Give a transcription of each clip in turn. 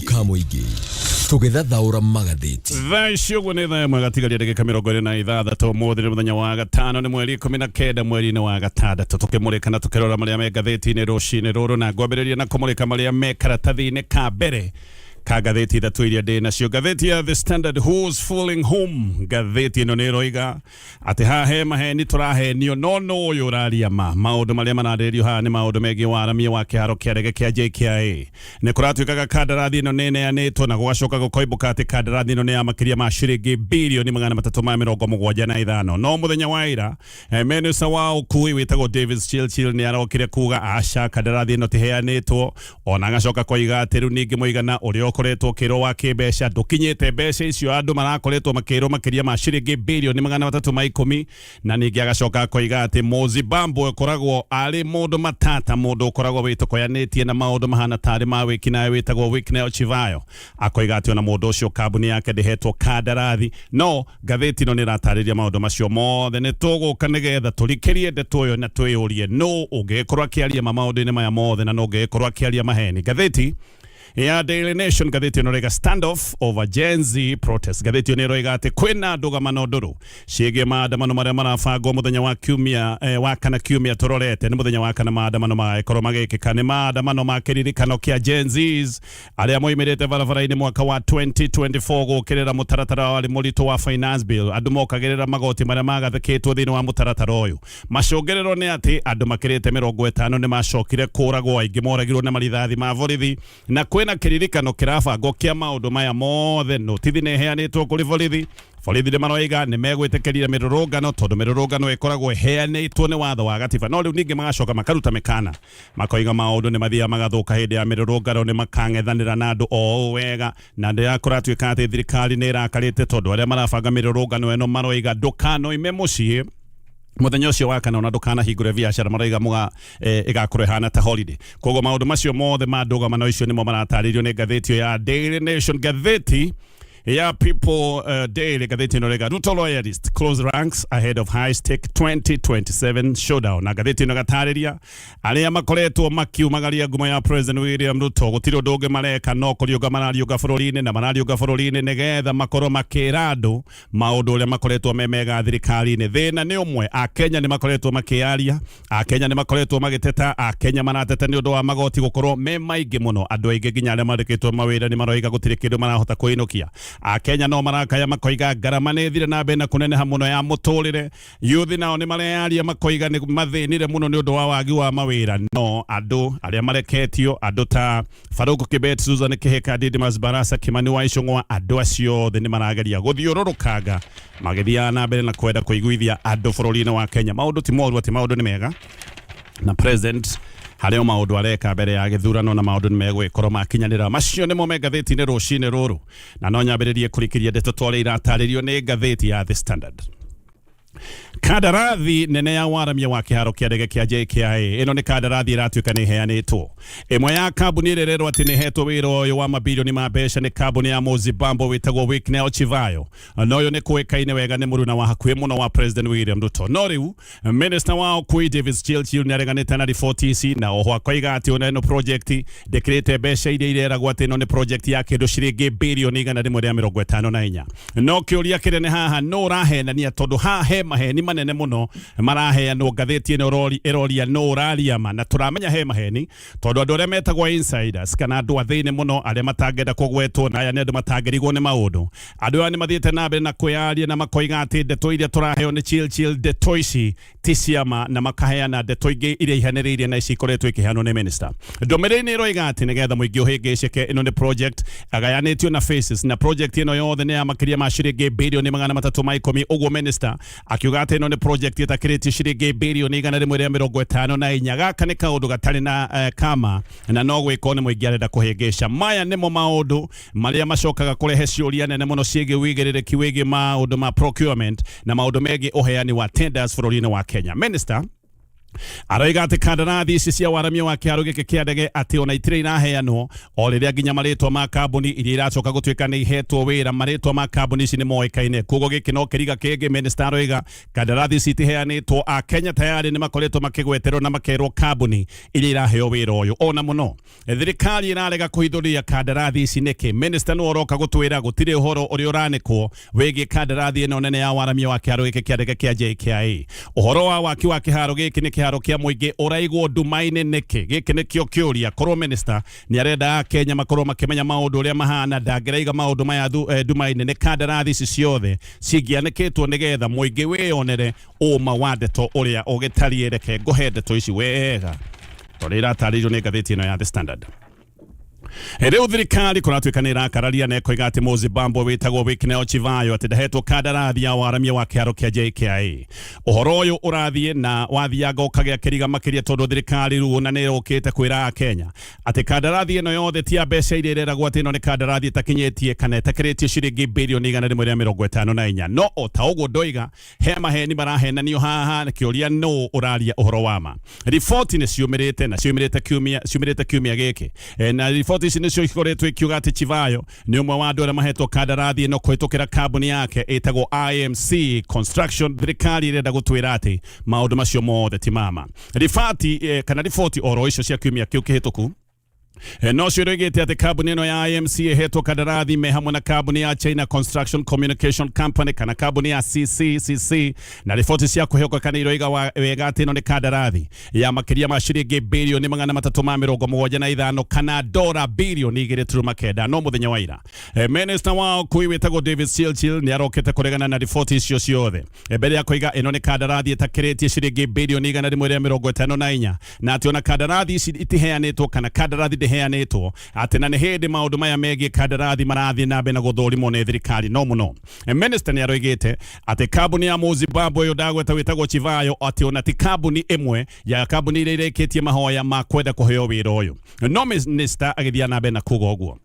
Ka mũingĩ tũgĩthathaũra magathĩti. Thaa ici ũguo nĩ thaa 1 gatigaria ndagĩka 26. Ũmũthĩ nĩ mũthenya wa gatano, nĩ mweri 19 mweri-inĩ wa gatandatũ, tũkĩmũrĩka na tũkĩrora marĩa me ngathĩti-inĩ rũcinĩ rũrũ, na ngwambĩrĩria na kũmũrĩka marĩa me karatathi-inĩ ka mbere ka ngathĩti ithatũ iria ndĩ nacio. Ngathĩti ya The Standard, "Who's Fooling Whom?" Ngathĩti ĩno nĩ ĩroiga atĩ haha he maheni tũrahenio, no nũ ũyũ ũraria ma? Maũndũ marĩa mararĩrĩrio haha nĩ maũndũ megiĩ waramia wa kĩharo kĩa ndege kĩa JKIA. Nĩ kũratuĩkaga kandarathi ĩno nĩ ĩneanĩtwo, na gũgacoka gũkoimbũka atĩ kandarathi ĩno nĩ ya makĩria ma ciringi birioni 375. No mũthenya wa ira, minista wa ũkui wĩtagwo David Chilchil nĩ arokire kuga aca, kandarathi ĩno tiheanĩtwo. Ona agacoka koiga atĩ rĩu ningĩ mũigana ũrĩa ũkoretwo ũkĩrwo wa kĩmbeca ndũkinyĩte mbeca icio andũ marakoretwo makĩrwo, makĩria ma ciringi birioni 310. Na ningĩ agacoka akoiga atĩ Mũzimbabwe ũkoragwo arĩ mũndũ matata, mũndũ ũkoragwo wĩtokoyanĩtie na maũndũ mahana tarĩ ma wĩkinaĩ, wĩtagwo Wicknell Chivayo, akoiga atĩ ona mũndũ ũcio kambuni yake ndĩhetwo kandarathi. No ngathĩti ĩno nĩ ĩratarĩria maũndũ macio mothe. Nĩ tũgũka nĩgetha tũrikĩrie ndeto ĩyo na twĩyũrie nũ ũngĩgĩkorwo akĩaria ma maũndũ-inĩ maya mothe na nũ ũngĩgĩkorwo akĩaria maheni. Ngathĩti ya Daily Nation, ngathĩti ĩno ĩroiga "Standoff over Gen Z protest". Ngathĩti ĩno ĩroiga atĩ kwĩna ndũgamano ndũrũ ciĩgiĩ maandamano marĩa marabangwo mũthenya wa kiumia, wa kana. Kiumia tũrorete nĩ mũthenya wa kana maandamano magagĩkorwo magĩkĩka. Nĩ maandamano ma kĩririkano kĩa Gen Zs arĩa moimĩrĩte barabara-inĩ mwaka wa 2024 gũkĩrĩra mũtaratara warĩ mũritũ wa Finance Bill. Andũ mokagĩrĩra magoti marĩa magathĩkĩtwo thĩinĩ wa mũtaratara ũyũ. Macũngĩrĩro nĩ atĩ andũ makĩrĩte 50 nĩ macokire kũragwo, aingĩ moragirwo na marithathi ma borithi, na kwĩna kĩririkano kĩrabangwo kĩa maũndũ maya mothe. Notithi nĩ ĩheanĩtwo kũrĩ borithi. Borithi nĩ maroiga nĩ megwĩtĩkĩria mĩrũrũngano tondũ mĩrũrũngano ĩkoragwo ĩheanĩtwo nĩ watho wa gatiba. No rĩu ningĩ magacoka makaruta mĩkana, makoiga maũndũ nĩ mathiaga magathũka hĩndĩ ya mĩrũrũngano, nĩ makang'ethanĩra na andũ o ũũ wega. Na ndĩra kũratuĩka atĩ thirikari nĩ ĩrakarĩte tondũ arĩa marabanga mĩrũrũngano ĩno maroiga ndũkanoime mũciĩ mũthenya ũcio wa kana, ona ndũkanahingũre biacara. Maroiga mũga ĩgakorwo ĩhana ta holiday. Koguo maũndũ macio mothe ma ndũgamano icio nĩmo maratarĩrio nĩ ngathĩti ĩyo ya Daily Nation. Ngathĩti ya People Daily, ngathĩti ĩno rĩga "Ruto loyalist close ranks ahead of high stake 2027 showdown", na ngathĩti ĩno ĩgatarĩria arĩa makoretwo makiumagaria ngumo ya President William Ruto gũtirĩ ũndũ ũngĩ mareka no kũriũnga marariũnga bũrũri-inĩ, na marariũnga bũrũri-inĩ nĩgetha makorwo makĩra andũ maũndũ ũrĩa makoretwo me mega thirikari-inĩ. Thĩna nĩ ũmwe, Akenya nĩ makoretwo makĩaria, Akenya nĩ makoretwo magĩteta. Akenya marateta nĩ ũndũ wa magoti gũkorwo me maingĩ mũno. Andũ aingĩ, nginya arĩa mandĩkĩtwo mawĩra, nĩ maroiga gũtirĩ kĩndũ marahota kwĩinũkia. Akenya no marakaya makoiga ngarama nĩ ĩthire na mbere na kũneneha mũno ya mũtũrĩre. Yuthi nao nĩ mareyaria, makoiga nĩ mathĩnire mũno nĩ ũndũ wa wagi wa mawĩra. No andũ arĩa mareketio, andũ ta Farouk Kibet, Susan Kihika, Didmus Barasa, Kimani wa Ichung'wa, andũ acio othe nĩ marageria gũthiũrũrũkanga magĩthiaga na mbere na kwenda kũiguithia andũ bũrũri-inĩ wa Kenya maũndũ ti moru, atĩ maũndũ nĩ mega na president harĩ o maũndũ areka mbere ya gĩthurano na maũndũ nĩ megũgĩkorwo makinyanĩra. Macio nĩmo me ngathĩti-inĩ rũcinĩ rũrũ, na no nyambĩrĩrie kũrikĩria ndeto ta ũrĩa iratarĩrio nĩ ngathĩti ya The Standard. Kandarathi nene ya waramia wa kĩharo kĩa ndege kĩa JKIA. Ĩno nĩ kandarathi ĩratuĩka nĩ ĩheanĩtwo. Ĩmwe ya kambuni ĩrĩa ĩrerwo atĩ nĩ ĩhetwo wĩra ũyũ wa mabirioni ma mbeca nĩ kambuni ya Mũzimbabwe wĩtagwo Wicknell Chivayo, na ũyũ nĩ kũĩkaine wega nĩ mũruna wa hakuhĩ mũno wa President William Ruto. No rĩu minister wa ũkui Davis Chirchir nĩ areganĩte na riboti ici, na oho akoiga atĩ ona ĩno project ndĩkĩrĩte mbeca iria ireragwo atĩ ĩno nĩ project ya kĩndũ ciringi birioni 154. No kĩũria kĩnene haha, no ũrahenania? Tondũ haha he maheni manene mũno maraheanwo. Ngathĩti ĩno ĩroria no ũraria ma, na tũramenya he maheni tondũ andũ arĩa metagwo insiders, kana andũ a thĩinĩ mũno arĩa matangĩenda kũgwetwo, na aya nĩ andũ matangĩrigwo nĩ maũndũ, andũ aya nĩ mathiĩte na mbere na kwĩyaria na makoiga atĩ ndeto iria tũraheo nĩ Chilchil, ndeto ici ti ciama, na makaheana ndeto ingĩ iria ihanĩrĩirie na ici ikoretwo ikĩheanwo nĩ minister. Ndũmĩrĩri nĩ ĩroiga atĩ nĩgetha mũingĩ ũhĩngĩcĩke, ĩno nĩ project agayanĩtio na phases, na project ĩno yothe nĩ ya makĩria ma ciringi birioni 310. Ũguo minister akiuga atĩ ĩno nĩ project ĩtakĩrĩtie ciringi birioni 154. Gaka nĩ kaũndũ gatarĩ na kama na no gwĩkwo nĩ mũingĩ arenda kũhĩngĩca. Maya nĩmo maũndũ marĩa macokaga kũrehe ciũria nene mũno ciĩgiĩ wĩigĩrĩrĩki wĩgiĩ maũndũ ma procurement na maũndũ megiĩ ũheani wa tenders bũrũri-inĩ wa Kenya. Minister Aroiga atĩ kandarathi ici cia waramia wa kĩharo gĩkĩ kĩa ndege atĩ ona itirĩ iraheanwo o rĩrĩa nginya marĩtwa ma kambuni iria iracoka gũtuĩka nĩ ihetwo wĩra, marĩtwa ma kambuni ici nĩ moĩkaine. Koguo gĩkĩ no kĩriga kĩngĩ. Minister aroiga kandarathi ici itiheanĩtwo, Akenya tayari nĩ makoretwo makĩgweterwo na makerwo kambuni iria iraheo wĩra ũyũ. Ona mũno thirikari ĩrarega kũhithũria kandarathi ici nĩkĩ? Minister nĩwe ũroka gũtwĩra gũtirĩ ũhoro ũrĩa ũranĩkwo wĩgiĩ kandarathi ĩno nene ya waramia wa kĩharo gĩkĩ kĩa ndege kĩa JKIA. Ũhoro wa waki wa kĩharo gĩkĩ nĩ kĩharo kĩa mũingĩ ũraigwo nduma-inĩ nĩkĩ? Gĩkĩ nĩkĩo kĩũria. Korwo minister nĩ arenda Akenya makorwo makĩmenya maũndũ ũrĩa mahana, ndangĩraiga maũndũ maya nduma-inĩ. Nĩ kandarathi ici ciothe cingĩanĩkĩtwo nĩgetha mũingĩ wĩyonere ũma wa ndeto ũrĩa ũgĩtariĩ. Reke ngũhe ndeto ici wega tondũ iratarĩirio nĩ ngathĩti ĩno ya The Standard. Rĩu thirikari kũratuĩka nĩ ĩrakararia na ĩkoiga atĩ Mũzimbabwe wĩtagwo Wicknell Chivayo atĩ ndahetwo kandarathi ya waramia wa kĩharo kĩa JKIA. Ũhoro ũyũ ũrathiĩ na wathianga ũkagĩa kĩriga makĩria tondũ thirikari rĩu ona nĩ ĩrokĩte kwĩra Akenya atĩ kandarathi ĩno yothe ti ya mbeca iria ĩreragwo atĩ ĩno nĩ kandarathi ĩtakinyĩtie kana ĩtakĩrĩtie ciringi birioni 154. No o ta ũguo ndoiga, he maheni marahenanio haha, kĩũria nũ ũraria ũhoro wa ma. Riboti nĩ ciumĩrĩte na ciumĩrĩte kiumia gĩkĩ. Na riboti ici nĩcio ikoretwo ikiuga atĩ Chivayo nĩ ũmwe wa andũ arĩa mahetwo kandarathi ĩno kũhĩtũkĩra kambuni yake ĩtagwo IMC Construction. Thirikari ĩrenda gũtwĩra atĩ maũndũ macio mothe ti mama. Ribati kana riboti oro icio cia kiumia kĩu kĩhĩtũku no cio rĩgĩte atĩ kambuni ĩno ya IMC ĩhetwo kandarathi me hamwe na kambuni ya China Construction Communication Company kana kambuni ya CCCC, na riboti cia kwĩhoka nĩ iroiga wega atĩ ĩno nĩ kandarathi ya makĩria ma ciringi birioni 375 kana dora birioni 2.9. No mũthenya wa ira, minister wa ũkui wĩtagwo David Chilchil nĩ arokĩte kũregana na riboti icio ciothe. Mbere ya koiga ĩno nĩ kandarathi ĩtakĩrĩtie ciringi birioni 154, na atĩ ona kandarathi ici itiheanĩtwo kana kandarathi ndĩheanĩtwo, atĩ na nĩ hĩndĩ maũndũ maya megiĩ kandarathi marathiĩ na mbere na gũthũrimwo nĩ thirikari. No mũno minister nĩ aroigĩte atĩ kambuni ya Mũzimbabwe ũyũ ndagweta wĩtagwo Chivayo atĩ ona ti kambuni ĩmwe ya kambuni iria irĩkĩtie mahoya ma kwenda kũheo wĩra ũyũ. No minister agĩthiĩ na mbere na kuga ũguo,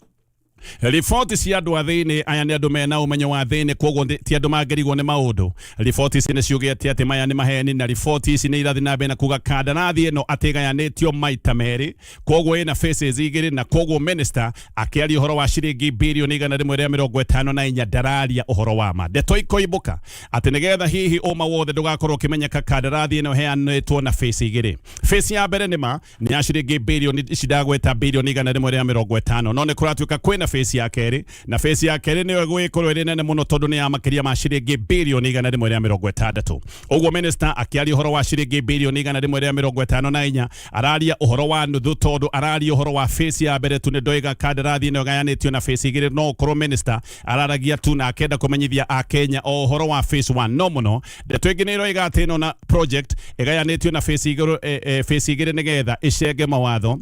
riboti cia andũ a thĩinĩ, aya nĩ andũ mena ũmenyo wa thĩinĩ, koguo ti andũ mangĩrigwo nĩ maũndũ. Riboti ici nĩ ciugĩte atĩ maya nĩ maheni, na riboti ici nĩ irathiĩ na mbere na kuga kandarathi ĩno atĩ ĩgayanĩtio maita merĩ, koguo ĩna phases igĩrĩ, na koguo minister akĩaria ũhoro wa ciringi birioni 154 ndararia ũhoro wa ma. Ndeto ikoimbũka atĩ nĩgetha hihi ũma wothe ndũgakorwo ũkĩmenyeka, kandarathi ĩno ĩheanĩtwo na phase igĩrĩ. Phase ya mbere nĩ ma nĩ ya ciringi birioni ici ndagweta, birioni 150, no nĩ kũratuĩka kwĩna phase ya kerĩ, na phase ya kerĩ nĩyo ĩgũgĩkorwo ĩrĩ nene mũno tondũ nĩ ya makĩria ma ciringi birioni 160. Ũguo minister akĩaria ũhoro wa ciringi birioni 154 araria ũhoro wa nuthu, tondũ araria ũhoro wa phase ya mbere tu. Nĩ ndoiga kandarathi ĩno ĩgayanĩtio na phase igĩrĩ, no ũkorwo minister araragia tu na akenda kũmenyithia Akenya o ũhoro wa phase 1. No mũno ndeto ĩngĩ nĩ ĩroiga atĩ ĩno na project ĩgayanĩtio na phase igĩrĩ, phase igĩrĩ nĩgetha ĩcenge mawatho,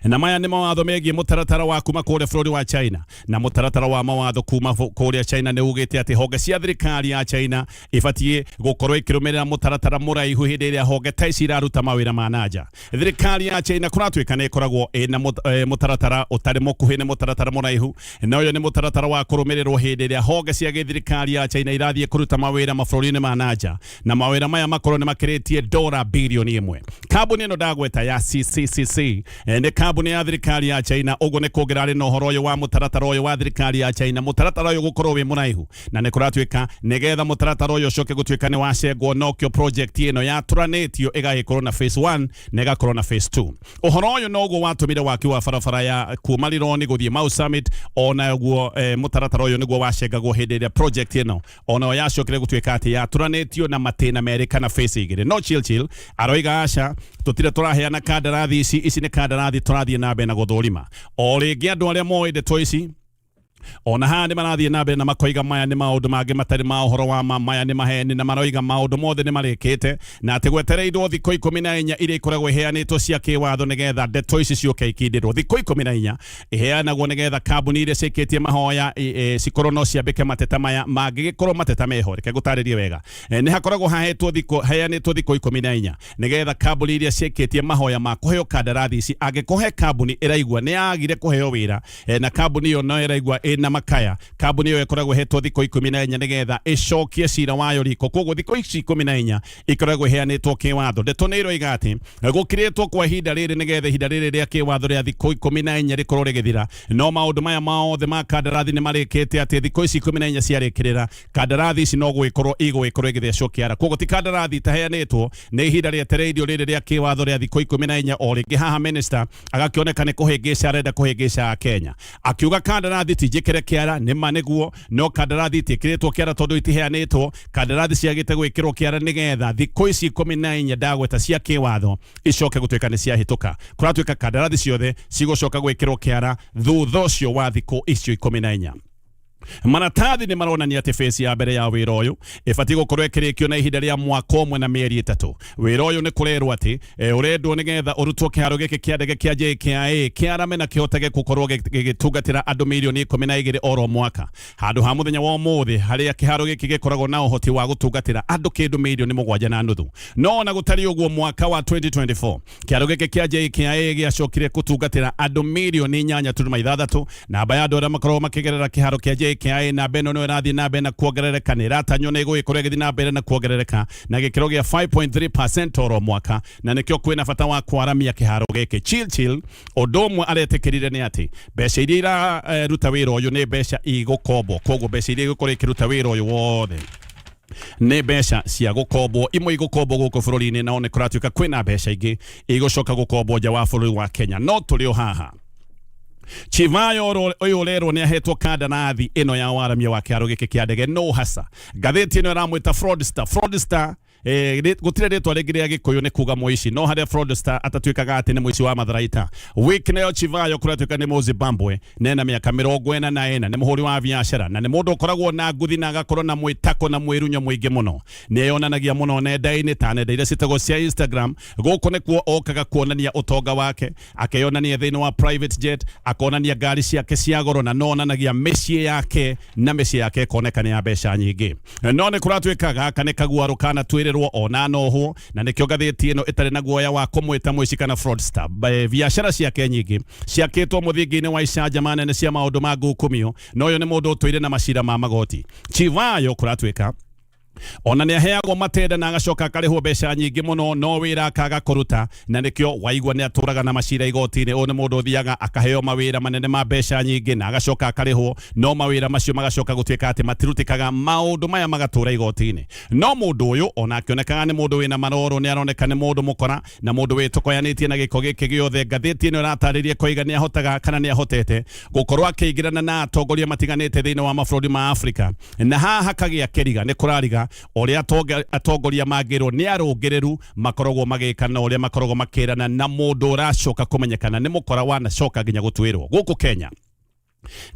na maya nĩ mawatho megiĩ mũtaratara wa kuma kũrĩa bũrũri wa China. Na mũtaratara wa mawatho kuma kũrĩa China nĩ ugĩte atĩ honge cia thirikari ya China ibatiĩ gũkorwo ikĩrũmĩrĩra mũtaratara mũraihu hĩndĩ ĩrĩa honge ta ici iraruta mawĩra ma nanja. Thirikari ya China kũratuĩka nĩ ĩkoragwo ĩna mũtaratara ũtarĩ mũkuhĩ, nĩ mũtaratara mũraihu, na ũyũ nĩ mũtaratara wa kũrũmĩrĩrwo hĩndĩ ĩrĩa honge cia gĩthirikari ya China irathiĩ kũruta mawĩra mabũrũri-inĩ ma nanja, na mawĩra maya makorwo nĩ makĩrĩtie dora birioni 1. Kambuni ĩno ndagweta ya CCCC nĩ kambuni ya thirikari ya China. Ũguo nĩ kũngĩrarĩ na ũhoro ũyũ wa mũtaratara ũyũ wa thirikari ya China, mũtaratara ũyũ gũkorwo wĩ mũraihu, na nĩ kũratuĩka nĩgetha mũtaratara ũyũ ũcoke gũtuĩka nĩ wacengwo, nokĩo project ĩno yatũranĩtio ĩgagĩkorwo na phase 1 na ĩgakorwo na phase 2. Ũhoro ũyũ noguo watũmire waki wa barabara ya kuma Rironi gũthiĩ Mau Summit, onaguo mũtaratara ũyũ nĩguo wacengagwo hĩndĩ ĩrĩa project ĩno onayo yacokire gũtuĩka atĩ yatũranĩtio na matĩna merĩ kana phase igĩrĩ. No chill chill aroiga aca, tũtirĩ tũraheana kandarathi ici, ici nĩ kandarathi tũrathiĩ na mbere na gũthũrima. O rĩngĩ andũ arĩa moĩ ndeto ici ona haha nĩ marathiĩ na mbere na makoiga maya nĩ maũndũ mangĩ matarĩ ma ũhoro wa ma, maya nĩ maheni, na maroiga maũndũ mothe nĩ marĩkĩte na atĩ gwetereirwo thikũ 14 iria ikoragwo iheanĩtwo cia kĩwatho nĩgetha ndeto ici ciũke ikindĩrwo. Thikũ 14 iheanagwo nĩgetha kambuni iria ciĩkĩtie mahoya cikorwo no ciambĩke mateta maya mangĩgĩkorwo mateta meho. Reke ngũtarĩrie wega. Nĩ hakoragwo hahetwo thikũ heanĩtwo thikũ 14 nĩgetha kambuni iria ciĩkĩtie mahoya ma kũheo kandarathi ici, angĩkorwo he kambuni ĩraigua nĩ yagire kũheo wĩra, na kambuni ĩyo no ĩraigua ĩna Ĩna makaya kambuni ĩyo ĩkoragwo ĩhetwo thikũ 14 nĩgetha ĩcokie cira wayo riko. Koguo thikũ ici 14 ikoragwo iheanĩtwo kĩwatho. Ndeto nĩ iroiga atĩ gũkirĩtwo kwa ihinda rĩrĩ nĩgetha ihinda rĩrĩ rĩa kĩwatho rĩa thikũ 14 rĩkorwo rĩgĩthira, no maũndũ maya mothe ma kandarathi nĩ marĩkĩte atĩ thikũ ici 14 ciarĩkĩrĩra, kandarathi ici no gũgĩkorwo igũgĩkorwo ĩgĩthecwo kĩara. Koguo ti kandarathi itaheanĩtwo, nĩ ihinda rĩetereirio rĩrĩ rĩa kĩwatho rĩa thikũ 14. O rĩngĩ haha minister agakĩoneka nĩ kũhĩngĩca arenda kũhĩngĩca Akenya, akiuga kandarathi ti njĩkĩre kĩara. Nĩ ma nĩguo, no kandarathi itiĩkĩrĩtwo kĩara tondũ itiheanĩtwo. Kandarathi ciagĩte gwĩkĩrwo kĩara nĩgetha thikũ ici 14 ndagweta cia kĩwatho icoke gũtuĩka nĩ ciahĩtũka. Kũratuĩka kandarathi ciothe cigũcoka gwĩkĩrwo kĩara thutha ũcio wa thikũ icio 14. Maratathi nĩ maronania atĩ phase ya mbere ya wĩra ũyũ ĩbatiĩ gũkorwo ĩkĩrĩkio na ihinda rĩa mwaka ũmwe na mĩeri 3. Wĩra ũyũ nĩ kũrerwo atĩ ũrendwo nĩgetha ũrutwo kĩharo gĩkĩ kĩa ndege kĩa JKIA kĩarame na kĩhotage gũkorwo gĩgĩtungatĩra andũ mirioni 12 oro mwaka, handũ ha mũthenya wa ũmũthĩ harĩa kĩharo gĩkĩ gĩkoragwo na ũhoti wa gũtungatĩra andũ kĩndũ mirioni 7.5. No ona gũtariĩ ũguo, mwaka wa 2024 kĩharo gĩkĩ kĩa JKIA gĩacokire gũtungatĩra andũ mirioni 8.6. Namba ya andũ arĩa makoragwo makĩgerera kĩharo kĩa JKIA, namba ĩno nĩyo ĩrathiĩ na mbere na kuongerereka, nĩ ĩratanywo nĩ ĩgũgĩkorwo ĩgĩthiĩ na mbere na kuongerereka na gĩkĩro gĩa 5.3% oro mwaka, na nĩkĩo kwĩna bata wa kwaramia kĩharo gĩkĩ. Chill chill ũndũ ũmwe aretĩkĩrire nĩ atĩ mbeca iria iraruta wĩra ũyũ nĩ mbeca igũkombwo. Koguo mbeca iria igũkorwo ikĩruta wĩra ũyũ wothe nĩ mbeca cia gũkombwo, imwe igũkombwo gũkũ bũrũri-inĩ, nao nĩ kũratuĩka kwĩna mbeca ingĩ igũcoka gũkombwo nja wa bũrũri wa Kenya. No tũrĩ o haha, Chivayo ũyũ ũrerwo nĩ ahetwo kandarathi ĩno ya waramia wa kĩharo gĩkĩ kĩa ndege no hasa ngathĩti ĩno ĩramwĩta fraudster. Fraudster, gũtirĩ rĩtwa rĩngĩ rĩa Gĩkũyũ nĩ kuga mũici, no harĩa fraudster atatuĩkaga atĩ nĩ mũici wa matharaita. Wicknell Chivayo kũratuĩka nĩ Mũzimbabwe, nena mĩaka 44, nĩ mũhũri wa biacara na nĩ mũndũ ũkoragwo na nguthi na agakorwo na mwĩtako na mwĩrunyo mũingĩ mũno. Nĩ eyonanagia mũno nenda-inĩ ta nenda iria ciĩtagwo cia Instagram. Gũkũ nĩkuo okaga kuonania ũtonga wake, akeyonania thĩinĩ wa private jet, akonania ngari ciake cia goro, na no onanagia mĩciĩ yake, na mĩciĩ yake ĩkoneka nĩ ya mbeca nyingĩ. No nĩ kũratuĩka gaka nĩ kaguarũ kana twĩrĩrwo ona nohwo, na nĩkĩo ngathĩti ĩno ĩtarĩ na guoya wa kũmwĩta mũici kana fraudster. Biacara ciake nyingĩ ciakĩtwo mũthingi-inĩ wa icanjama nene cia maũndũ ma ngukumio, na ũyũ nĩ mũndũ ũtũire na macira ma magoti. Chivayo kũratuĩka ona nĩ aheagwo matenda na agacoka akarĩhwo mbeca nyingĩ mũno, no wĩra akaga kũruta, na nĩkĩo waigua nĩ atũraga na macira igoti-inĩ. Ũyũ nĩ mũndũ ũthiaga akaheo mawĩra manene ma mbeca nyingĩ na agacoka akarĩhwo, no mawĩra macio magacoka gũtuĩka atĩ matirutĩkaga, maũndũ maya magatũra igoti-inĩ. No mũndũ ũyũ ona akĩonekaga nĩ mũndũ wĩna maroro, nĩ aroneka nĩ mũndũ mũkora na mũndũ wĩtokoyanĩtie na gĩko gĩkĩ gĩothe. Ngathĩti ĩno ĩratarĩria koiga nĩ ahotaga kana nĩ ahotete gũkorwo akĩingĩrana na atongoria matiganĩte thĩinĩ wa mabũrũri ma Afrika, na haha hakagĩa kĩriga nĩ kũrariga ũrĩa atongoria mangĩrwo nĩ arũngĩrĩru makoragwo magĩka na ũrĩa makoragwo makĩrana na mũndũ ũracoka kũmenyekana nĩ mũkora wanacoka nginya gũtuĩrwo gũkũ Kenya.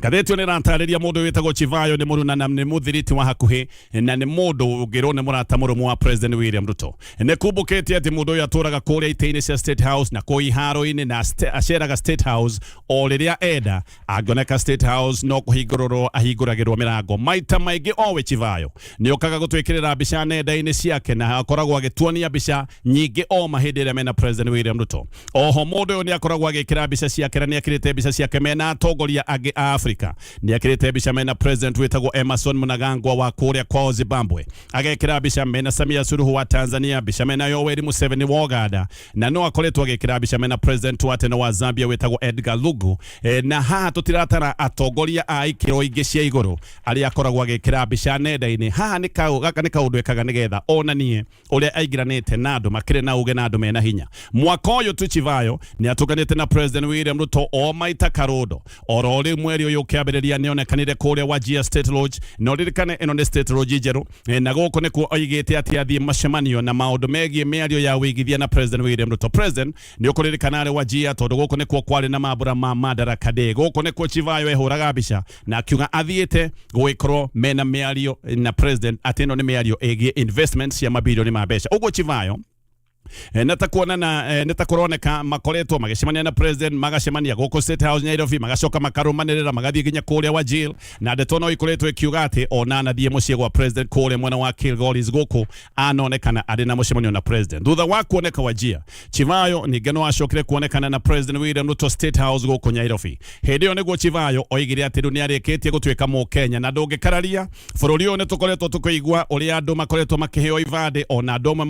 Ngathĩti ĩyo nĩ ĩratarĩria mũndũ wĩtagwo Chivayo nĩ mũruna na nĩ mũthiriti wa hakuhĩ na nĩ mũndũ ũngĩrwo nĩ mũrata mũrũmu wa President William Ruto. Nĩ kumbũkĩte atĩ mũndũ ũyũ atũraga kũrĩa itĩ-inĩ cia State House na kũu iharo-inĩ, na aceraga State House o rĩrĩa enda. Angĩoneka State House no kũhingũrĩrwo ahingũragĩrwo mĩrango maita maingĩ. Owe Chivayo nĩ okaga gũtwĩkĩrĩra mbica nenda-inĩ ciake na akoragwo agĩtuonia mbica nyingĩ o mahĩndĩ ĩrĩa mena President William Ruto. Oho mũndũ ũyũ nĩ akoragwo agĩkĩra mbica ciake na nĩ ekĩrĩte mbica ciake mena atongoria angĩ a Afrika. Nĩ ekĩrĩte mbica mena president wĩtagwo Emmerson Mnangagwa wa kũrĩa kwao Zimbabwe, agekĩra mbica mena Samia Suluhu wa Tanzania, mbica mena Yoweri Museveni wa Uganda, na no akoretwo agĩkĩra mbica mena president wa tene wa Zambia wĩtagwo Edgar Lungu. Na haha tũtiratara atongoria a ikĩro ingĩ cia igũrũ arĩa akoragwo agĩkĩra mbica nenda-inĩ. Haha nĩ gaka nĩ kaũndũ ekaga nĩgetha onanie ũrĩa aingĩranĩte na andũ makĩrĩ na uge na andũ mena hinya. Mwaka ũyũ tu Chivayo nĩ atũnganĩte na President William Ruto o maita karũndo. Oro rĩu mweri ũyũ ũkĩambĩrĩria nĩ onekanire kũrĩa Wajir State Lodge, na ũririkane ĩno nĩ State Lodge njerũ, na gũkũ nĩkuo oigĩte atĩ athiĩ macemanio na maũndũ megiĩ mĩario ya wĩigithia na President William Ruto. President nĩ ũkũririkana arĩ Wajir tondũ gũkũ nĩkuo kwarĩ na mambũra ma Madaraka Day. Gũkũ nĩkuo Chivayo ehũraga mbica na akiuga athiĩte gũgĩkorwo mena mĩario na president, atĩ ĩno nĩ mĩario ĩgiĩ investment cia mabirioni ma mbeca. Ũguo Chivayo Nĩ ta kuonana, nĩ ta kũroneka makoretwo magĩcemania na president, magacemania gũkũ State House Nairobi, magacoka makarũmanĩrĩra magathiĩ nginya kũrĩa Wajir, na ndeto no ikoretwo ikiuga atĩ ona anathiĩ mũciĩ gwa president kũrĩa mwena wa Kilgoris gũkũ anonekana arĩ na mũcemanio na president. Thutha wa kuoneka Wajir, Chivayo ningĩ no acokire kuonekana na President William Ruto State House gũkũ Nairobi. Hĩndĩ ĩyo nĩguo Chivayo oigire atĩ rĩu nĩ arĩkĩtie gũtuĩka Mũkenya na ndũngĩkararia bũrũri ũyũ. Nĩ tũkoretwo tũkĩigua ũrĩa andũ makoretwo makĩheo ibandĩ, ona andũ amwe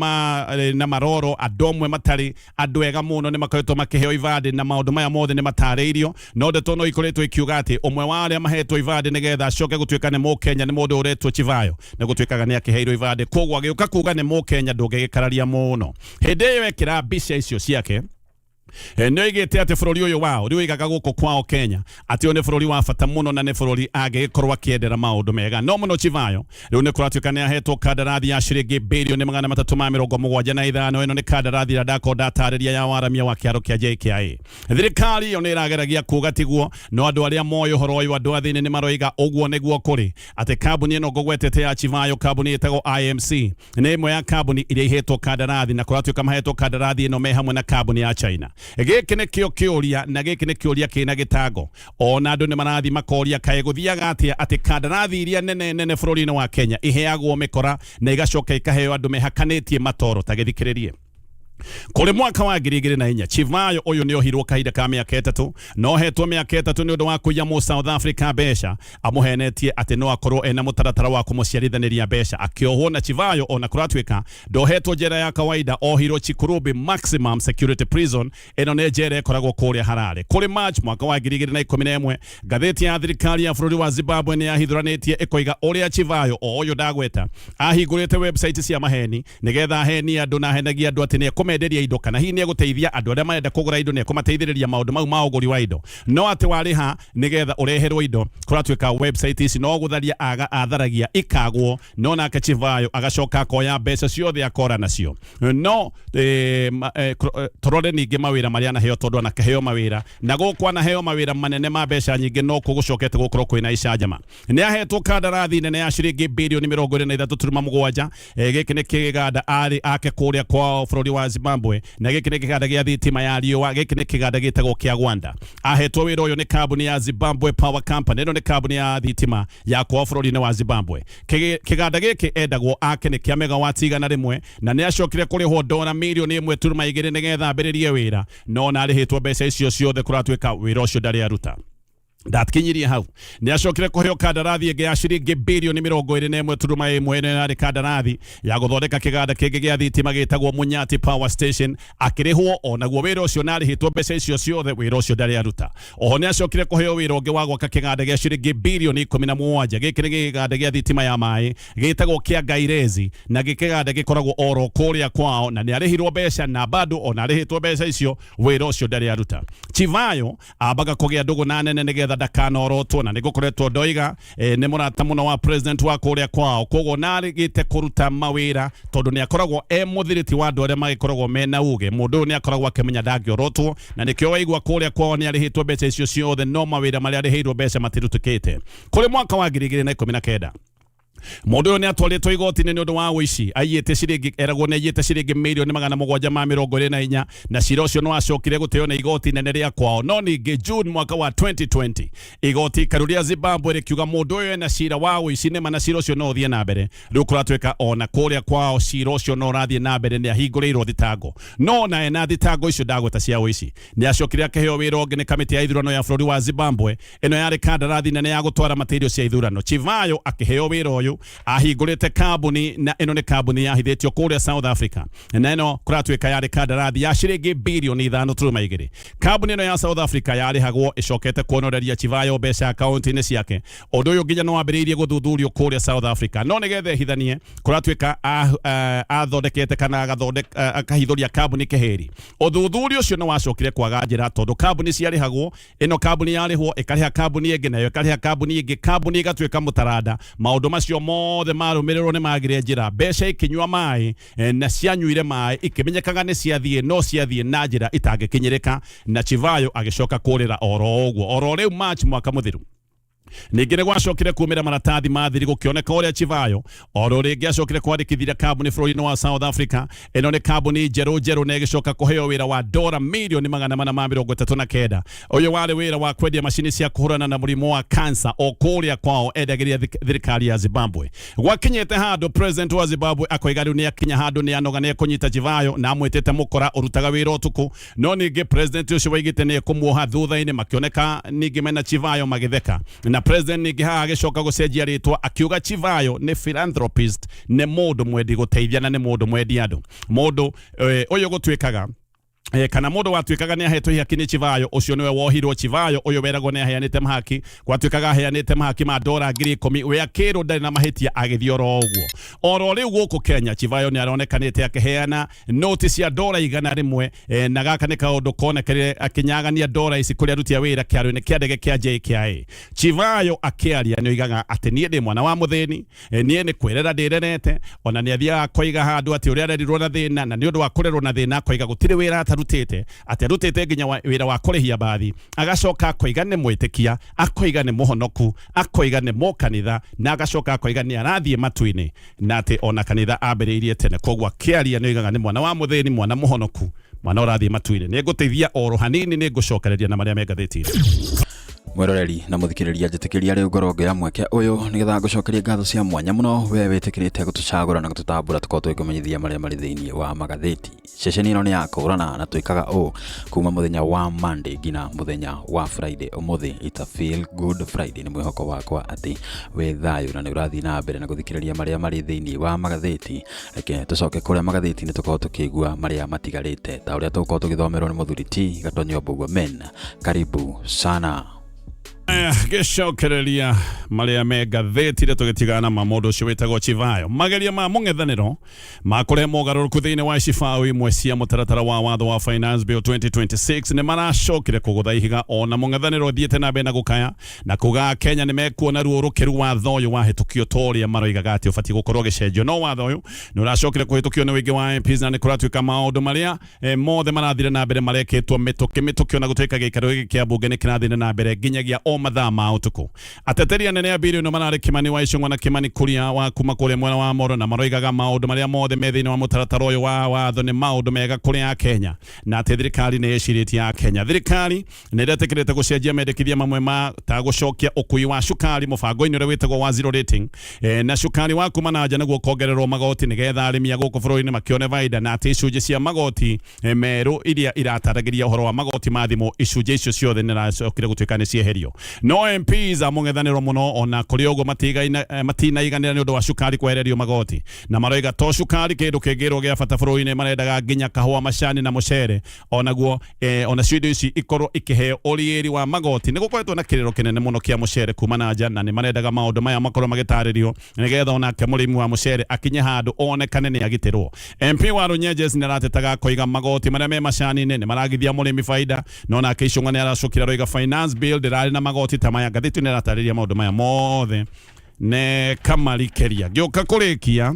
na maroro, andũ amwe matarĩ andũ ega mũno nĩ makoretwo makĩheo ibandĩ, na maũndũ maya mothe nĩ matarĩirio. No ndeto no ikoretwo ikiuga atĩ ũmwe wa arĩa mahetwo ibandĩ nĩgetha acoke gũtuĩka nĩ Mũkenya nĩ mũndũ ũretwo Chivayo, nĩ gũtuĩkaga nĩ akĩheirwo ibandĩ, koguo agĩũka kuga nĩ Mũkenya ndũngĩgĩkararia mũno. Hĩndĩ ĩyo ekĩra mbica icio ciake, nĩ oigĩte atĩ bũrũri ũyũ wao rĩu oigaga gũkũ kwao Kenya atĩ ũyũ nĩ bũrũri wa bata mũno na nĩ bũrũri angĩgĩkorwo akĩendera maũndũ mega no mũno. Chivayo rĩu nĩ kũratuĩka nĩ ahetwo kandarathi ya ciringi birioni 375. Ĩno nĩ kandarathi ĩrĩa ndakorwo ndatarĩria ya waramia wa kĩaro kĩa JKIA. Thirikari ĩyo nĩ ĩrageragia kuga tiguo, no andũ arĩa moĩ ũhoro ũyũ, andũ a thĩinĩ, nĩ maroiga ũguo nĩguo kũrĩ, atĩ kambuni ĩno ngũgwetete ya Chivayo, kambuni ĩtagwo IMC, nĩ ĩmwe ya kambuni iria ihetwo kandarathi, na kũratuĩka mahetwo kandarathi ĩno me hamwe na kambuni ya China. Gĩkĩ nĩkĩo kĩũria, na gĩkĩ nĩ kĩũria kĩna gĩtango. Ona andũ nĩ marathiĩ makoria, kaĩ gũthiaga atĩa atĩ kandarathi iria nene nene bũrũri-inĩ wa Kenya iheagwo mĩkora na igacoka ikaheo andũ mehakanĩtie matoro? Ta gĩthikĩrĩrie. Kũrĩ mwaka wa 2004, Chivayo ũyũ nĩ ohirwo kahinda ka mĩaka 3. No hetwo mĩaka 3 nĩ ũndũ wa kũiya mũ South Africa mbeca, amũhenetie atĩ no akorwo ena mũtaratara wa kũmũciarithanĩria mbeca. Akĩohwo na Chivayo, ona kũratuĩka ndohetwo njera ya kawaida, ohirwo Chikurubi Maximum Security Prison. Ĩno nĩ njera ĩkoragwo kũrĩa Harare. Kũrĩ March mwaka wa 2011, ngathĩti ya thirikari ya bũrũri wa Zimbabwe nĩ yahithũranĩtie ĩkoiga ũrĩa Chivayo o ũyũ ndagweta ahingũrĩte website cia maheni nĩgetha ahenie andũ, na ahenagia andũ atĩ nĩ ekũmenderia indo kana hihi nĩ egũteithia andũ arĩa marenda kũgũra indo, nĩ ekũmateithĩrĩria maũndũ mau ma ũgũri wa indo, no atĩ warĩha nĩgetha ũreherwo indo. Kũratuĩka website ici no gũtharia aga atharagia ikagwo, no nake Chivayo agacoka akoya mbeca ciothe akora nacio. No tũrore ningĩ mawĩra marĩa anaheo, tondũ anakĩheo mawĩra na gũkũ anaheo mawĩra manene ma mbeca nyingĩ, no kũgũcokete gũkorwo kwĩna icanjama. Nĩ ahetwo kandarathi nene ya ciringi birioni 23.7. Gĩkĩ nĩ kĩganda arĩ ake kũrĩa kwao bũrũri wa Zimbabwe, na gĩkĩ nĩ kĩganda gĩa thitima ya riũa. Gĩkĩ nĩ kĩganda gĩtagwo kĩa Gwanda. Ahetwo wĩra ũyũ nĩ kambuni ya Zimbabwe Power Company. Ĩno nĩ kambuni ya thitima ya kwao bũrũri-inĩ wa Zimbabwe. Kĩganda gĩkĩ endagwo ake nĩ kĩa megawati 100, na nĩ acokire kũrĩhwo dora mirioni 1.2 nĩgetha ambĩrĩrie wĩra, no na arĩhĩtwo mbeca icio ciothe, kũratuĩka wĩra ũcio ndarĩ aruta. Ndakinyirie hau, nĩ acokire kũheo kandarathi ĩngĩ ya ciringi birioni 21.1. Ĩno yarĩ kandarathi ya gũthondeka kĩganda kĩngĩ gĩa thitima gĩtagwo Munyati Power Station. Akĩrĩhwo onaguo wĩra ũcio, na arĩhĩtwo mbeca icio ciothe, wĩra ũcio ndarĩ aruta. Oho nĩ acokire kũheo wĩra ũngĩ wa gwaka kĩganda gĩa ciringi birioni 17. Gĩkĩ nĩ kĩganda gĩa thitima ya maĩ gĩtagwo kĩa Gairezi, na gĩkĩganda gĩkoragwo oro kũrĩa kwao, na nĩ arĩhirwo mbeca, na bado ona arĩhĩtwo mbeca icio, wĩra ũcio ndarĩ aruta. Chivayo ambaga kũgĩa ndũgũ na nene nĩgetha ndakanorotwo, na nĩgũkoretwo ndoiga nĩ mũrata mũno wa president wa kũrĩa kwao, koguo narĩgĩte kũruta mawĩra tondũ nĩ akoragwo e mũthiriti wa andũ arĩa magĩkoragwo mena uge. Mũndũ ũyũ nĩ akoragwo akĩmenya ndangĩorotwo, na nĩkĩo waigua kũrĩa kwao nĩ arĩhĩtwo mbeca icio ciothe, no mawĩra marĩa arĩhĩirwo mbeca matirutĩkĩte. Kũrĩ mwaka wa 2019, mũndũ ũyũ nĩ atwarĩtwo igoti-inĩ nĩ ũndũ wa ũici aiyĩte ciringi, eragwo nĩ aiyĩte ciringi mirioni 724, na cira ũcio nĩ wacokire gũteo nĩ igoti inene rĩa kwao. No ningĩ June mwaka wa 2020, igoti ikaru rĩa Zimbabwe rĩkiuga mũndũ ũyũ ena cira wa ũici nĩma, na cira ũcio no ũthiĩ na mbere. Rĩu kũratuĩka ona kũrĩa kwao cira ũcio no ũrathiĩ na mbere, nĩ ahingũrĩirwo thitango, no ona ena thitango icio ndagweta cia ũici, nĩ acokire akĩheo wĩra ũngĩ nĩ kamĩtĩ ya ithurano ya bũrũri wa Zimbabwe. Ĩno yarĩ kandarathi nene ya gũtwara material cia ithurano. Chivayo akĩheo wĩra ũyũ ahingũrĩte kambuni, na ĩno nĩ kambuni yahithĩtio kũrĩa South Africa, na ĩno kũratuĩka yarĩ kandarathi ya ciringi birioni 5.2. Kambuni ĩno ya South Africa yarĩhagwo ĩcokete kuonoreria Chivayo mbeca akaunti-inĩ ciake. Ũndũ ũyũ nginya nĩ wambĩrĩirie gũthuthurio kũrĩa South Africa, no nĩgetha ĩhithanie, kũratuĩka athondekete kana agathondeka akahithũria kambuni keheri. Ũthuthuria ũcio nĩ wacokire kwaga njĩra, tondũ kambuni ciarĩhagwo, ĩno kambuni yarĩhwo ĩkarĩha kambuni ĩngĩ, nayo ĩkarĩha kambuni ĩngĩ, kambuni ĩgatuĩka mũtaranda. Maũndũ macio mothe marũmĩrĩrwo nĩ magire njĩra, mbeca ikinyua maĩ, na cianyuire maĩ ikĩmenyekaga nĩ ciathiĩ, no ciathiĩ na njĩra itangĩkinyĩrĩka, na Chivayo agĩcoka kũrĩra oro ũguo oro rĩu March mwaka mũthiru. Ningĩ nĩ gwacokire kumĩra maratathi ma thiri gũkĩoneka ũrĩa Chivayo oro rĩngĩ acokire kwandĩkithia kambuni bũrũri-inĩ wa South Africa. Ĩno nĩ kambuni njerũ njerũ na ĩgĩcoka kũheo wĩra wa dora mirioni 439. Ũyũ warĩ wĩra wa kwendia macini cia kũhũrana na mũrimũ wa kansa o kũrĩa kwao endagĩria thirikari ya Zimbabwe. Gwakinyĩte handũ president wa Zimbabwe akoiga rĩu nĩakinya handũ nĩanoga nĩekũnyita Chivayo na amwĩtĩte mũkora ũrutaga wĩra ũtukũ. No ningĩ president ũcio waigĩte nĩekũmuoha thutha-inĩ makĩoneka ningĩ mena Chivayo magĩtheka. Na president ningĩ haha agĩcoka gũcenjia rĩtwa akiuga Chivayo nĩ philanthropist, nĩ mũndũ mwendi gũteithia na nĩ mũndũ mwendi andũ. Mũndũ ũyũ gũtuĩkaga kana mũndũ watuĩkaga nĩ ahetwo ihaki nĩ Chivayo ũcio nĩwe wohirwo. Chivayo ũyũ weragwo nĩ aheanĩte mahaki, gwatuĩkaga aheanĩte mahaki ma dora 10,000, we akĩrwo ndarĩ na mahĩtia agĩthiĩ oro ũguo. Oro rĩu gũkũ Kenya Chivayo nĩ aronekanĩte akĩheana noti cia dora 100, na gaka nĩ kaũndũ konekanire akĩnyagania dora ici kũrĩ aruti a wĩra kĩaro-inĩ kĩa ndege kĩa JKIA. Chivayo akĩaria nĩ oigaga atĩ niĩ ndĩ mwana wa mũthĩni, niĩ nĩ kwĩrera ndĩrerete, ona nĩ athiaga akoiga handũ atĩ ũrĩa arerirwo na thĩna, na nĩ ũndũ wa kũrerwo na thĩna akoiga gũtirĩ wĩra atarutĩte, atĩ arutĩte nginya wĩra wa kũrĩhia mbathi, agacoka akoiga nĩ mwĩtĩkia, akoiga nĩ mũhonoku, akoiga nĩ mũkanitha, na agacoka akoiga nĩ arathiĩ matu-inĩ, na atĩ ona kanitha ambĩrĩirie tene. Koguo akĩaria nĩ oigaga nĩ mwana wa mũthĩni, mwana mũhonoku, mwana ũrathiĩ matu-inĩ. Nĩ ngũteithia oro hanini, nĩ ngũcokereria na marĩa me ngathĩti-inĩ. Mwĩroreri na mũthikĩrĩria, njĩtĩkĩria rĩu ngorwo ngĩoya mweke ũyũ nĩgetha ngũcokerie ngatho cia mwanya mũno we wĩtĩkĩrĩte gũtũcagũra na gũtũtambũra tũkorwo tũgĩkũmenyithia marĩa marĩ thĩinĩ wa magathĩti. Ceceni ĩno nĩ ya kũrana na twĩkaga ũũ kuma mũthenya wa Monday nginya mũthenya wa Friday. Ũmũthĩ it's a feel good Friday. Nĩ mwĩhoko wakwa atĩ wĩ thayũ na nĩ ũrathiĩ na mbere na gũthikĩrĩria marĩa marĩ thĩinĩ wa magathĩti. Reke tũcoke kũrĩa magathĩti-inĩ tũkorwo tũkĩigua marĩa matigarĩte ta ũrĩa tũgũkorwo tũgĩthomerwo nĩ mũthuri T Gatonyo Mbũgua men. Karibu sana. Gĩcokereria marĩa me ngathĩti-inĩ tũgĩtigana ma mũndũ ũcio wĩtagwo Chivayo. Mageria ma mũng'ethanĩro ma kũrehe mogarũrũku thĩinĩ wa icibaũ imwe cia mũtaratara wa watho wa Finance Bill 2026 nĩ maracokire kũgũtha ihiga ona mũng'ethanĩro ũthiĩte na mbere na gũkaya na kuga Kenya nĩ mekuona ruo rũkĩru watho ũyũ wahĩtũkio ta ũrĩa maroigaga atĩ ũbatiĩ gũkorwo ũgĩcenjio. No watho ũyũ nĩ ũracokire kũhĩtũkio nĩ ũingĩ wa MPs na nĩ kũratuĩka maũndũ marĩa mothe marathire na mbere marekĩtwo mĩtũkĩ mĩtũkĩ ona gũtuĩka gĩikaro gĩkĩ kĩa mbunge nĩ kĩrathire na mbere nginyagia o mathaa ma ũtukũ. Ateteri anene a mbiri ĩno mararĩ Kimani wa Ichung'wa na Kimani Kuria wa kuma kũrĩa mwena wa Moro, na maroigaga maũndũ marĩa mothe me thĩinĩ wa mũtaratara ũyũ wa watho nĩ maũndũ mega kũrĩ Akenya na atĩ thirikari nĩ ĩcirĩtie Akenya. Thirikari nĩ ĩretĩkĩrĩte gũcenjia mendekithia mamwe ma ta gũcokia ũkui wa cukari mũbango-inĩ ũrĩa wĩtagwo wa zero rating, na cukari wa kuma na nja nĩguo kongererwo magoti nĩgetha arĩmi a gũkũ bũrũri-inĩ makĩone baida, na atĩ icunjĩ cia magoti merũ iria irataragĩria ũhoro wa magoti ma thimũ, icunjĩ icio ciothe nĩ iracokire gũtuĩka nĩ cieherio. No MPs a mũng'ethanĩro mũno ona kũrĩ ũguo matinaiganĩra nĩ ũndũ wa cukari kwehererio magoti, na maroiga to cukari kĩndũ kĩngĩrwo gĩa bata bũrũri-inĩ, marendaga nginya kahũa, macani na mũcere onaguo, onacio indo ici ikorwo ikĩheo ũrĩĩri wa magoti. Nĩ gũkoretwo na kĩrĩro kĩnene mũno kĩa mũcere kuma na nja, na nĩ marendaga maũndũ maya makorwo magĩtarĩrio nĩgetha onake mũrĩmi wa mũcere akinye handũ onekane nĩ agitĩrwo. MP wa Runyenjes nĩ aratetaga akoiga magoti marĩa me macani-inĩ nĩ maragithia mũrĩmi baida, no nake Ichung'wa nĩ aracokire aroiga finance bill ndĩrarĩ na magoti ta maya. Ngathĩti nĩ ĩratarĩria maũndũ maya mothe ne kamarikeria. Ngĩũka kũrĩkia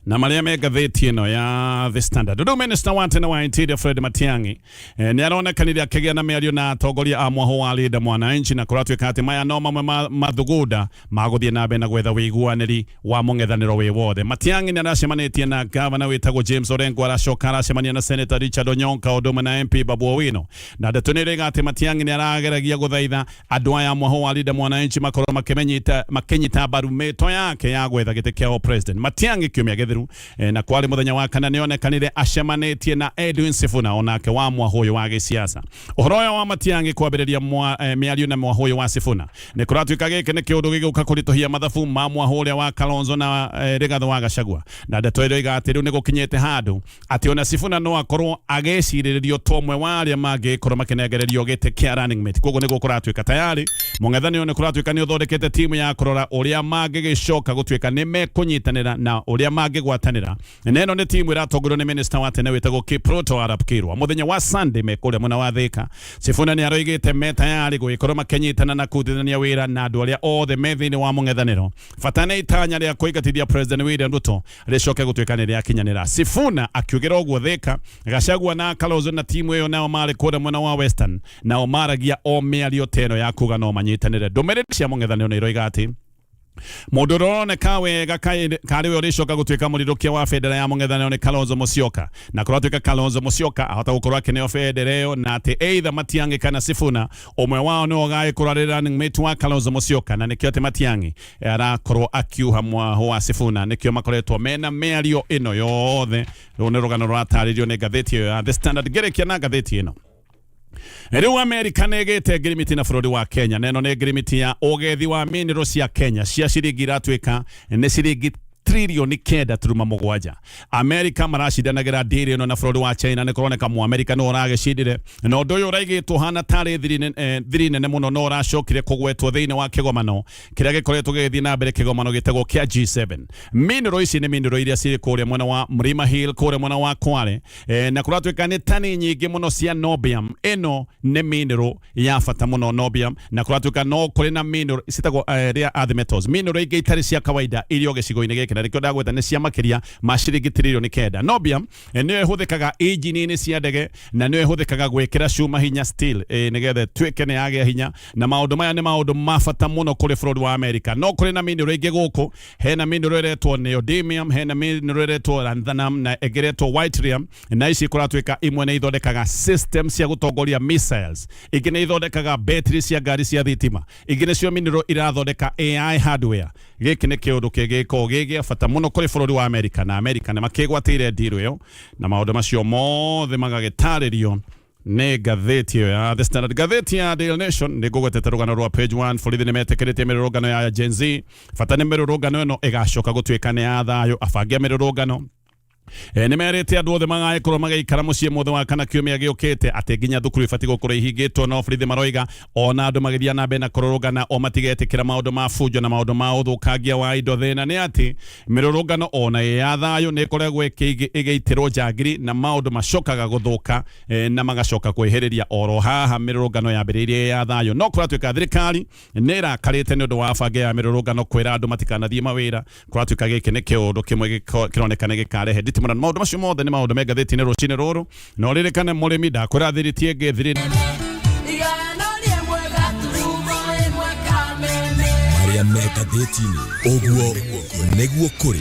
na marĩa me ngathĩti ĩno ya The Standard. Rĩu Minister wa tene wa Interior Fred Matiang'i nĩ aronekanire akĩgĩa na mĩario na atongoria a mwahũ wa Linda Mwananchi, na kũratuĩka atĩ maya no mamwe ma mathugunda ma gũthiĩ na mbere na gwetha ũiguanĩri wa mũng'ethanĩro wĩ wothe. Matiang'i nĩ aracemanĩtie na gavana wĩtagwo James Orengo, aracoka aracemania na Senator Richard Onyonka ũndũ ũmwe na MP Babu Owino, na ndeto nĩ ĩroiga atĩ Matiang'i nĩ arageragia gũthaitha andũ aya mwahũ wa Linda Mwananchi makorwo makĩnyita mbaru mĩto yake ya gwetha gĩtĩ kĩa president. Matiang'i kiumia gĩthiru, na kwarĩ mũthenya wa kana, nĩonekanire acemanĩtie na Edwin Sifuna onake wa mwahũ ũyũ wa gĩsiasa. Ũhoro ũyũ wa Matiang'i kwambĩrĩria mĩario na mwahũ ũyũ wa Sifuna nĩ kũratuĩka gĩkĩ nĩ kĩũndũ gĩgũka kũritũhia mathabu ma mwahũ ũrĩa wa Kalonzo na Rigathĩ wa Gachagua, na ndeto ĩroiga atĩ rĩu nĩ gũkinyĩte handũ atĩ ona Sifuna no akorwo agĩcirĩrĩrio ta ũmwe wa arĩa mangĩkorwo makĩnengererio gĩtĩ kĩa running mate. Koguo nĩguo kũratuĩka tayari mũng'ethanĩro nĩ kũratuĩka nĩ ũthondekete timu ya kũrora ũrĩa mangĩgĩcoka gũtuĩka nĩ mekũnyitanĩra na ũrĩa mangĩ mangĩgwatanĩra. Na ĩno nĩ timu ĩratongorio nĩ minister wa tene wĩtagwo Kipruto Arap Kirwa. Mũthenya wa Sunday me kũrĩa mwena wa Thika, Sifuna nĩ aroigĩte me tayari gũgĩkorwo makĩnyitana na kũrutithania wĩra na andũ arĩa othe me thĩinĩ wa mũng'ethanĩro. Bata nĩ itanya rĩa kũingatithia President William Ruto rĩcoke gũtuĩka nĩ rĩakinyanĩra. Sifuna akiugĩra ũguo Thika, Gachagua na Kalonzo na timu ĩyo nao marĩ kũrĩa mwena wa Western, nao maragia o mĩario ta ĩno ya kuga no manyitanĩre. Ndũmĩrĩri cia mũng'ethanĩro nĩ iroiga atĩ mũndũ ũrĩa ũroneka wega karĩ we ũrĩcoka gũtuĩka mũrirũkia wa bendera ya mũng'ethanĩro nĩ Kalonzo Musyoka, na kũratuĩka Kalonzo Musyoka ahota gũkorwo akĩneo bendera ĩyo, na atĩ either Matiang'i kana Sifuna ũmwe wao nĩwe ũgagĩkorwo arĩ running mate wa Kalonzo Musyoka, na nĩkĩo atĩ Matiang'i arakorwo akiuha mwaho wa Sifuna, nĩkĩo makoretwo mena mĩario ĩno yothe. Rũu nĩ rũgano rũratarĩrio nĩ ngathĩti ĩyo ya The Standard. Ngĩrĩkia na ngathĩti ĩno, rĩu Amerika nĩ ĩgĩte ngirimiti na bũrũri wa Kenya, na ĩno nĩ ngirimiti ya ũgethi wa mineral cia Kenya cia ciringi iratuĩka nĩ ciringi tririoni 9.7. Amerika maracindanagĩra ndiri ĩno na bũrũri wa China, nĩ kũroneka Mũamerika nĩ ũragĩcindire, na ũndũ ũyũ ũraigĩtwo hana tarĩ thiri nene mũno, no ũracokire kũgwetwo thĩinĩ wa kĩgomano kĩrĩa gĩkoretwo gĩgĩthiĩ na mbere, kĩgomano gĩtagwo kĩa G7. Mineral ici nĩ mineral iria cirĩ kũrĩa mwena wa Mlima Hill, kũrĩa mwena wa Kwale, na kũratuĩka nĩ tani nyingĩ mũno cia niobium. Ĩno nĩ mineral ya bata mũno niobium, na kũratuĩka no kũrĩ na mineral citagwo rare earth metals, mineral ingĩ itarĩ cia kawaida irio gĩcigo-inĩ gĩkĩ, na nĩkĩo ndagweta nĩ cia makĩria ma ciringi 9 tririoni. Niobium nĩyo ĩhũthĩkaga injini-inĩ cia ndege, na nĩyo ĩhũthĩkaga gwĩkĩra cuma hinya, steel, nĩgetha ĩtuĩke nĩ yagĩa hinya, na maũndũ maya nĩ maũndũ ma bata mũno kũrĩ bũrũri wa Amerika. No kũrĩ na mineral ingĩ gũkũ, hena mineral ĩretwo neodymium, hena mineral ĩretwo lanthanum, na ĩngĩ ĩretwo yttrium, na ici kũratuĩka imwe nĩ ithondekaga system cia gũtongoria missiles, ingĩ nĩ ithondekaga battery cia ngari cia thitima, ingĩ nĩcio mineral irathondeka AI hardware. Gĩkĩ nĩ kĩũndũ kĩngĩkorwo gĩ gĩa bata mũno kũrĩ bũrũri wa Amerika, na Amerika nĩ makĩgwatĩire deal ĩyo, na maũndũ macio mothe magagĩtarĩrio nĩ ngathĩti ĩyo ya The Standard. Ngathĩti ya Daily Nation nĩ ngũgwetete rũgano rwa page 1. Borithi nĩ metĩkĩrĩtie mĩrũrũngano ya Gen Z, bata nĩ mĩrũrũngano ĩno ĩgacoka gũtuĩka nĩ ya thayũ. Abangi a mĩrũrũngano nĩ merĩte andũ othe magagĩkorwo magĩikara mũciĩ mothe wa kana kiumia gĩũkĩte atĩ nginya thukuru ibatiĩ gũkorwo ihingĩtwo. No borithi maroiga ona andũ magĩthiĩ na mbere na kũrũrũngana o matigetĩkĩra maũndũ ma bunjo na maũndũ ma ũthũkangia wa indo. Thĩna nĩ atĩ mĩrũrũngano ona ĩ ya thayũ nĩ ĩkoragwo ĩgĩitĩrwo njangiri, na maũndũ macokaga gũthũka na magacoka kwĩhĩrĩria oro haha mĩrũrũngano yambĩrĩirie ya thayũ. No kũratuĩka thirikari nĩ ĩrakarĩte nĩ ũndũ wa bange ya mĩrũrũngano kwĩra andũ matikanathiĩ mawĩra. Kũratuĩka gĩkĩ nĩ kĩũndũ kĩmwe kĩroneka nĩ gĩkarehe nditimũrano. Maũndũ macio mothe nĩ maũndũ me ngathĩti-inĩ rũcinĩ rũrũ, na ũririkane mũrĩmi ndakwĩra thiri ti ĩngĩ thiri Marĩa me ngathĩti-inĩ ũguo nĩguo kũrĩ.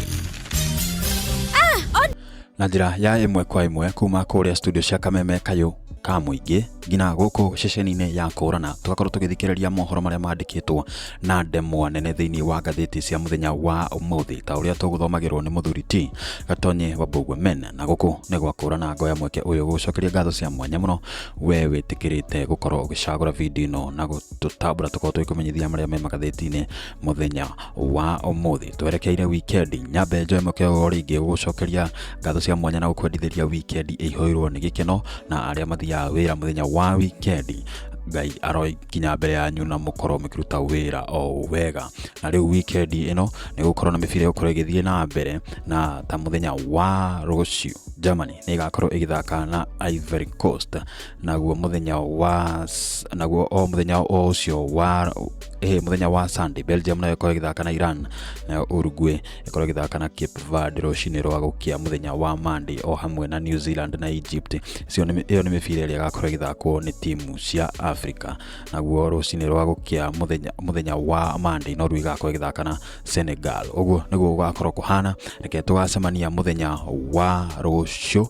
Na njĩra ya ĩmwe kwa ĩmwe kuma kũrĩa studio cia Kameme Kayũ ka mũingĩ nginya gũkũ ceceni-inĩ ya Kũrana, tũgakorwo tũgĩthikĩrĩria mohoro marĩa mandĩkĩtwo na ndemwa nene thĩinĩ wa ngathĩti cia mũthenya wa ũmũthĩ, ta ũrĩa tũgũthomagĩrwo nĩ mũthuri T Gatonye wa Mbũgwe Men. Na gũkũ nĩ gwa Kũrana. Ngoya mweke ũyũ gũgũcokeria ngatho cia mwanya mũno we wĩtĩkĩrĩte gũkorwo ũgĩcagũra video ĩno na gũtũtambũra tũkorwo tũgĩkũmenyithia marĩa me magathĩti-inĩ mũthenya wa ũmũthĩ. Twerekeire weekend, nyambe njoe mweke o rĩngĩ gũgũcokeria ngatho cia mwanya na gũkwendithĩria weekend ĩihũirwo nĩ gĩkeno, na arĩa mathiaga wĩra mũthenya wa weekend, Ngai arokinya mbere yanyu na mũkorwo mũkĩruta wĩra o wega. Na rĩu weekend ĩno nĩ gũkorwo na mĩbira ĩgũkorwo ĩgĩthiĩ na mbere, na ta mũthenya wa rũciũ Germany nĩ ĩgakorwo ĩgĩthaka na Ivory Coast, naguo mũthenya wa naguo o mũthenya o ũcio wa mũthenya wa Sunday Belgium nayo ĩkorwo ĩgĩthaka na Iran, nayo Uruguay ĩkorwo ĩgĩthaka na Cape Verde rũcinĩ rwa gũkĩa mũthenya wa Monday, o hamwe na New Zealand na Egypt. Icio nĩ ĩyo nĩ mĩbira ĩrĩa ĩgakorwo ĩgĩthakwo nĩ timu cia Africa. Naguo rũcinĩ rwa gũkĩa mũthenya wa Monday Norway ĩgakorwo ĩgĩthaka na Senegal. Ũguo nĩguo gũgakorwo kũhana. Reke tũgacemania mũthenya wa rũciũ.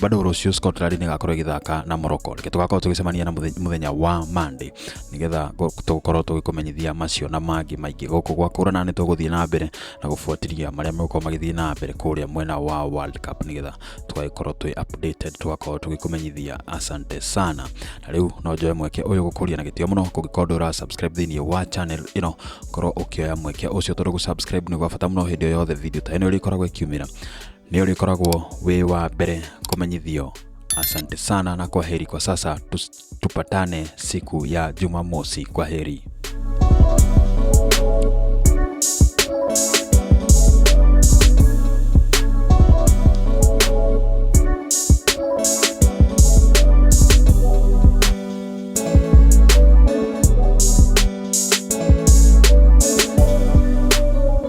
Bado rũciũ Scotland nĩ ĩgakorwo ĩgĩthaka na Morocco. Reke tũgakorwo tũgĩcemania na mũthenya wa Monday nĩgetha tũkorwo tũgĩkũmenyithia macio na mangĩ maingĩ. Gũkũ gwa Kũrana nĩ tũgũthiĩ na mbere na gũbuatĩria marĩa megũkorwo magĩthiĩ na mbere kũrĩa mwena wa World Cup, nĩgetha tũgagĩkorwo twĩ updated, tũgakorwo tũgĩkũmenyithia. Asante sana. Na rĩu no njoe mweke ũyũ gũkũria na gĩtĩo mũno, kũngĩkorwo ndũra subscribe thĩinĩ wa channel ĩno, korwo ũkĩoya mweke ũcio, tondũ gũ subscribe nĩ gwa bata mũno. Hĩndĩ o yothe video ta ĩno ĩrĩkoragwo ĩkiumĩra, nĩ ũrĩkoragwo wĩ wa mbere kũmenyithio. Asante sana na kwaheri kwa sasa. Tupatane siku ya Jumamosi. Kwaheri.